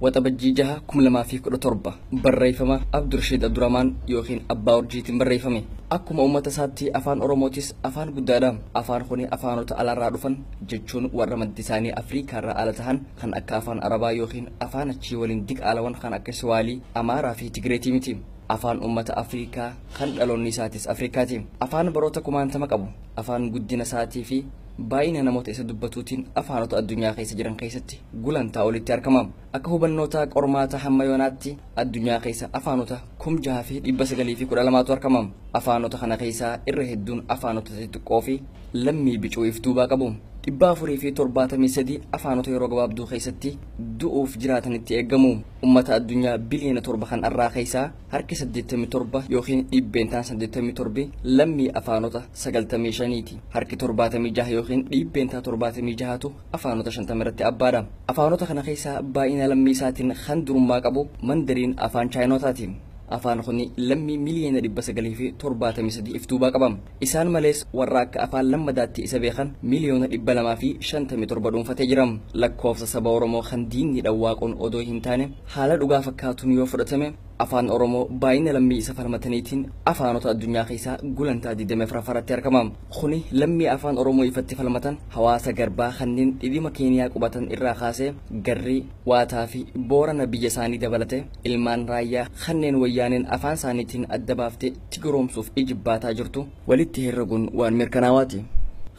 Waxabajjii 6 2017 barreeffama Abdurashiid Abdurrahmaan yookiin Abbaa Urjiitiin barreeffame. Akkuma uummata isaatti afaan Oromootis afaan guddaadha. Afaan kuni afaanota alaarraa dhufan jechuun warra maddi isaanii Afriikaarraa ala tahan kan akka afaan Arabaa yookiin afaan achii waliin diqaalawan kan akka Siwaalii, Amaaraa fi Tigreetii miti. Afaan uummata Afriikaa kan dhaloonni isaatis Afriikaati. Afaan baroota kumaantama qabu. Afaan guddina isaatii fi baay'ina namoota isa dubbatuutiin afaanota addunyaa keessa jiran keessatti gulantaa olitti argama. Akka hubannoota qormaata hamma yoonaatti addunyaa keessa afaanota 6912tu argama. Afaanota kana keessaa irra hedduun afaanota xixiqqoo fi lammii bicuu if duubaa qabu. 473 afaanota yeroo gabaabduu keessatti du'uuf jiraatanitti eegamu. Uummata addunyaa biliyoona 7 kan irraa keessaa harki 87 yookiin 87% lammii afaanota 95ti. Harki 76 yookiin 76%tu afaanota 50 irratti abbaadha. Afaanota kana keessaa baay'ina lammii isaatiin kan durummaa qabu Mandariin afaan Chaayinootaati. Afaan kuni lammii miliyoona 973 if duubaa qaba. Isaan malees warra akka afaan lammadaatti isa beekan miliyoona 257 dhuunfatee jira. Lakkoofsa saba Oromoo kan diinni dhawwaaqoon odoo hin taane haala dhugaa fakkaatuun yoo fudhatame afaan Oromoo baay'ina lammii isa falmataniitiin afaanota addunyaa keessaa gulantaa 24 irratti argama. Kuni lammii afaan Oromoo ifatti falmatan hawaasa garbaa kanneen dhidhima Keeniyaa qubatan irraa kaasee garrii, waataa fi boorana biyya isaanii dabalate ilmaan raayyaa kanneen wayyaaneen afaan isaaniitiin adda baaftee tigiroomsuuf ijibbaataa jirtu walitti herreguun waan mirkanaawaati.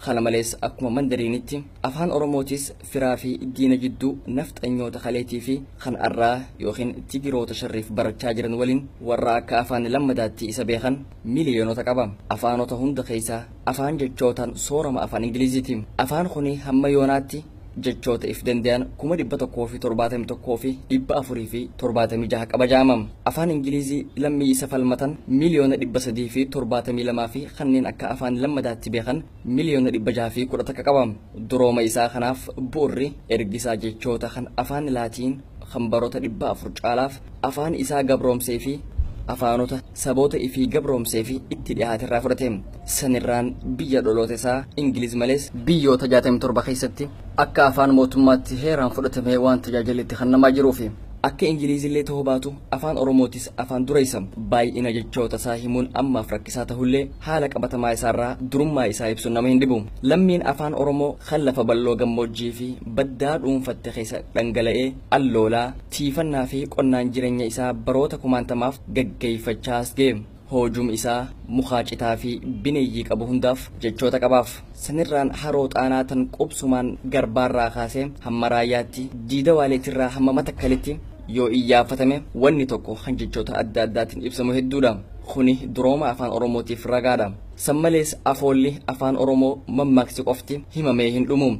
Kana malees akkuma Mandariinitti afaan Oromootis firaa fi diina jidduu nafxanyoota kaleetii fi kan arraa yookiin tigiroota sharriif barachaa jiran waliin warra akka afaan lammadaatti isa beekan miliyoonota qaba. Afaanota hunda keessaa afaan jechootaan soorama afaan Ingiliziiti. Afaan kuni hamma yoonaatti jechoota if danda'an 171,476 qaba jaamam. Afaan Ingilizii lammii isa falmatan miliyoona 372 fi kanneen akka afaan lammadaatti beekan miliyoona 611 qaba. Durooma isaa kanaaf bu'urri ergisaa jechoota kan afaan Laatiin kan baroota 400 caalaaf afaan isaa gabroomsee fi afaanota saboota ifii gabroomsee fi itti dhiyaate irraa fudhate. Sanirraan biyya dhaloota isaa Ingiliz malees biyyoota 67 keessatti akka afaan mootummaatti heeraan fudhatamee waan tajaajila itti kennamaa jiruufi. Akka Ingiliizillee ta'uu baatu afaan Oromootis afaan dureessa. Baay'ina jechoota isaa himuun ammaaf rakkisaa ta'ullee haala qabatamaa isaarraa durummaa isaa ibsuun nama hin dhibu. Lammiin afaan Oromoo kan lafa bal'oo gammoojjii fi baddaa dhuunfatte keessa dhangala'ee alloolaa tiifannaa fi qonnaan jireenya isaa baroota kumaantamaaf gaggeeffachaa as ga'e. Hoojum isaa mukaa citaa fi bineeyyii qabu hundaaf jechoota qabaaf. Sanirraan haroo xaanaa tan qubsumaan garbaarraa kaasee hamma raayyaatti diida waaleetirraa hamma matakkalitti yoo iyyaafatame wanni tokko kan jechoota adda addaatiin ibsamu hedduudha. Kuni durooma afaan Oromootiif ragaadha. San malees afoolli afaan Oromoo mammaaksi qofti himamee hin dhumu.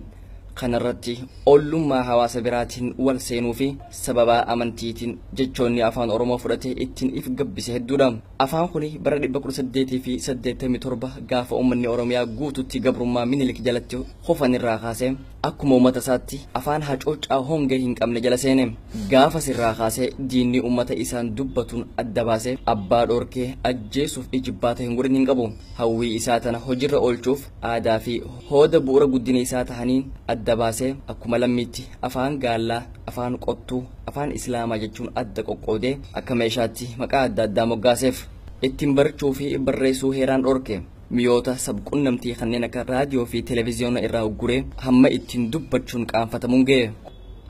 Kanarratti ollummaa hawaasa biraatiin wal seenuu fi sababaa amantiitiin jechoonni afaan Oromoo fudhatee ittiin if gabbise hedduudha. Afaan kuni bara 1887 gaafa uummanni Oromiyaa guututti gabrummaa Minilik jalatti kufan irraa kaasee akkuma uummata isaatti afaan hacuuccaa hongee hin qabne jala seene. Gaafa sirraa kaasee diinni uummata isaan dubbatuun adda baasee abbaa dhoorkee ajjeesuuf ijibbaata hin godhin hin qabu. Hawwii isaa tana hojiirra oolchuuf aadaa fi hooda bu'uura guddina isaa tahaniin adda baasee akkuma lammiitti afaan gaallaa, afaan qottuu, afaan islaamaa jechuun adda qoqqoodee akka meeshaatti maqaa adda addaa moggaaseef. Ittiin barachuu fi barreessuu heeraan dhorke. Mi'oota sabqunnamtii kanneen akka raadiyoo fi televezyiyoona irraa ugguree hamma ittiin dubbachuun qaanfatamuun ga'e.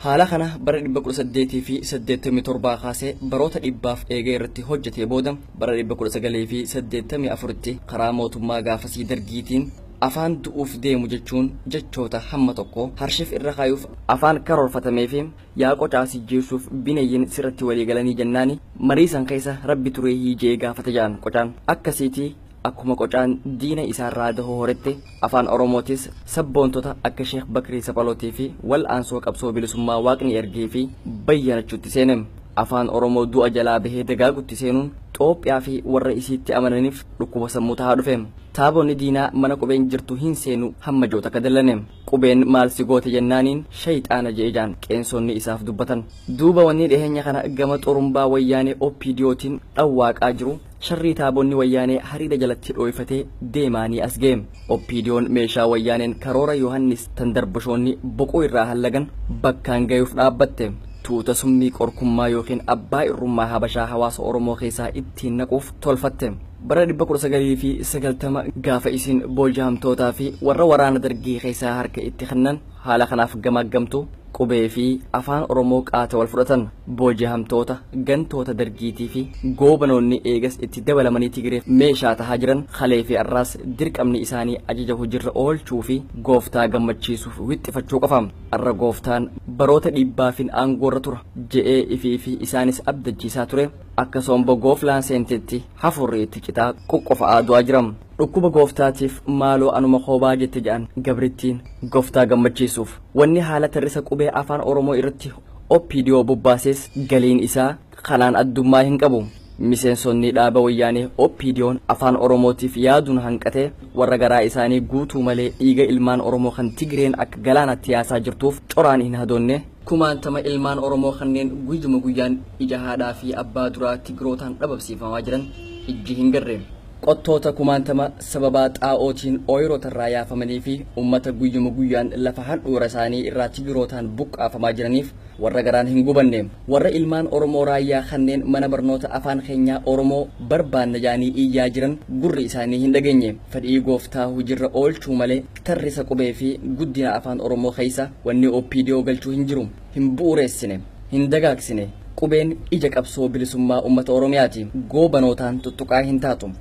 Haala kana bara 1887 kaasee baroota dhibbaaf eegee irratti hojjetee booda bara 1984tti karaa mootummaa gaafasii dargiitiin afaan du'uuf deemu jechuun jechoota hamma tokko harshiif irra kaayuuf afaan karoorfatamee fi yaa qocaa sijjeessuuf bineeyyiin sirratti walii galanii jennaani marii san keessa rabbi turee hiijee gaafate jedhan qocaan. Akkasiitii akkuma qocaan diina isaarraa dahoo horette afaan Oromootis sabboontota akka Sheekh Bakrii Saphalootii fi wal'aansoo qabsoo bilisummaa waaqni ergee fi bayyanachuutti seene. Afaan Oromoo du'a jalaa bahee dagaagutti seenuun Xoophiyaa fi warra isiitti amananiif dhukkuba sammuu tahaa dhufe. Taabonni diinaa mana qubeen jirtu hin seenu hamma joota akka dallane. Qubeen maal si goote jennaaniin shayxaana je'e jaan qeensonni isaaf dubbatan. Duuba wanni dhiheenya kana gama xurumbaa wayyaanee OPDOtiin dhawwaaqaa jiru sharrii taabonni wayyaanee hariira jalatti dhooyfatee deemaanii as ga'e. OPDOon meeshaa wayyaaneen karoora Yohannis tan darbashoonni boquu irraa hallagan bakkaan gayuuf dhaabbatte. Tuuta summii qorkummaa yookiin abbaa irrummaa Habashaa hawaasa Oromoo keessaa ittiin naquuf tolfatte. Bara 1990 gaafa isin booji'amtootaa fi warra waraana dargii keessaa harka itti kennan haala kanaaf gamaggamtu qubee fi afaan Oromoo qaata wal fudhatan. Booji'amtoota gantoota dargiitii fi goobanoonni eegas itti dabalamanii Tigireef meeshaa tahaa jiran kalee fi arraas dirqamni isaanii ajaja hojiirra oolchuu fi gooftaa gammachiisuuf wixxifachuu qofa. Arra gooftaan baroota dhibbaa fi aangoorra tura je'ee ifii fi isaanis abdachiisaa ture. Akka somba gooflaan seentetti hafuurri itti citaa qoqqofa'aa du'aa jiram. Dhukkuba gooftaatiif maaloo anuma koobaa jette jedhan gabrittiin gooftaa gammachiisuuf. Wanni haala tarrisa qubee afaan Oromoo irratti OPDO bobbaases galiin isaa kanaan addummaa hin qabu. Miseensonni dhaaba wayyaanee OPDO'n afaan Oromootiif yaaduun hanqatee warra garaa isaanii guutuu malee dhiiga ilmaan Oromoo kan Tigireen akka galaanatti yaasaa jirtuuf coraan hin hadoonne. Kumaantama ilmaan Oromoo kanneen guyyuma guyyaan ija haadhaa fi abbaa duraa Tigirootaan dhabamsiifamaa jiran ijji hin garre. Qottoota kumaantama sababaa xaa'ootiin ooyiroota yaafamanii fi uummata guyyuma guyyaan lafa handhuura isaanii irraa Tigirootaan buqqaafamaa jiraniif warra garaan hin gubanne. Warra ilmaan Oromoo raayyaa kanneen mana barnoota afaan keenyaa Oromoo barbaanna jaanii iyyaa jiran gurri isaanii hin dhageenye. Fedhii gooftaa hojiirra oolchuu malee tarrisa qubee fi guddina afaan Oromoo keessa wanni OPDO galchuu hin jiru. Hin bu'uureessine, hin dagaagsine. Qubeen ija qabsoo bilisummaa uummata Oromiyaati. Goobanootaan tuttuqaa hin taatu.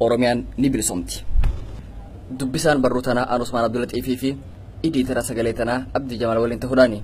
Oromiyaan ni bilisomti. Dubbisaan barruu tanaa Aan Usmaan Abdulaxiifii fi ediitara sagalee tanaa Abdii Jamaal waliin ta'uudhaani.